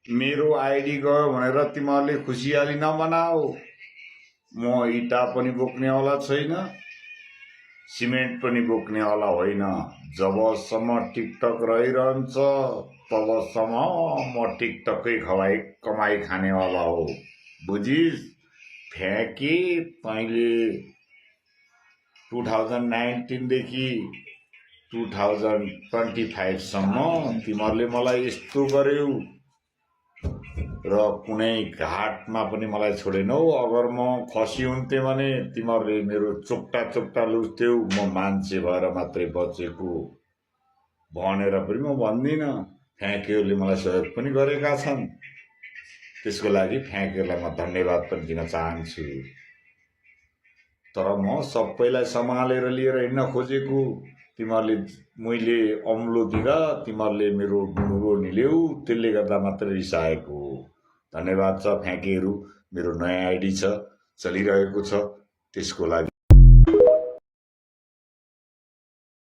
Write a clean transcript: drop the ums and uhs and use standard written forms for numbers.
मेरो आइडी गयो भनेर तिमीहरूले खुसियाली नमनाऊ। म इटा पनि बोक्नेवाला छैन, सिमेन्ट पनि बोक्नेवाला होइन। जबसम्म टिकटक रहिरहन्छ तबसम्म म टिकटकै कमाई खानेवाला हो, बुझिस्? फ्याँके तैँले 2019 देखि 2025 सम्म तिमीहरूले मलाई यस्तो गर्यौ र कुनै घाटमा पनि मलाई छोडेनौ। अगर म खसी हुन्थे भने तिमीहरूले मेरो चोक्टा लुस्थ्यौ। म मान्छे भएर मात्रै बचेको भनेर पनि म भन्दिनँ। फ्याँकेहरूले मलाई सहयोग पनि गरेका छन्, त्यसको लागि फ्याँकेहरूलाई म धन्यवाद पनि दिन चाहन्छु। तर म सबैलाई सम्हालेर लिएर हिँड्न खोजेको। तिमीहरूले मैले अम्लो दिँदा तिमीहरूले मेरो डुङ्गो निल्यौ, त्यसले गर्दा मात्रै रिसाएको हो। धन्यवाद छ फ्याँकेहरू। मेरो नयाँ आइडी छ, चलिरहेको छ, त्यसको लागि